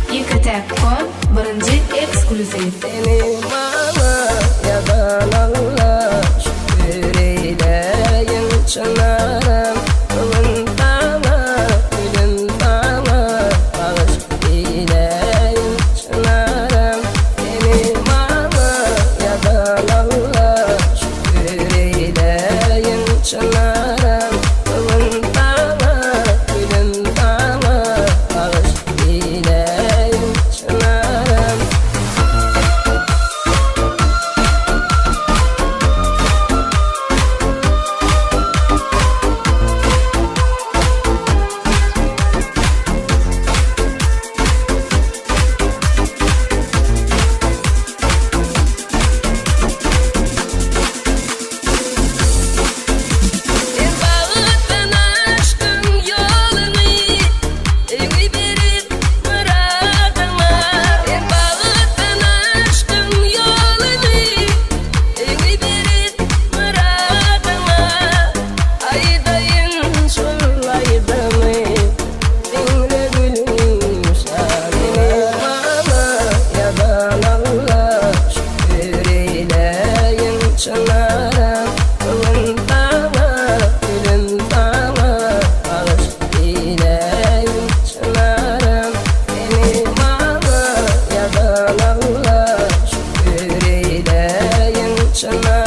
Ýeke-täk kom birinji eksklýuziw. Seni maňa ýazan Alla şükür eýläýin çynaram Bu gün saňa gülüm saňa bagyş eýläýin çynaram Seni maňa ýazan Alla şükür eýläýin çynaram Bu gün saňa gülüm saňa bagyş eýläýin çynaram. Sen bagtdan aşdyň ýoluny, Öňi berip myradyňa. Sen bagtdan aşdyň ýoluny, Öňi berip myradyňa. Aýdaýyn şol aýdymy, Diňle gülüm şanyna. Maňa ýazan Alla şükür eýläýin çynaram. Bu gün saňa, gülüm saňa bagyş eýläýin çynaram. Seni maňa ýazan Alla şükür eýläýin çynaram.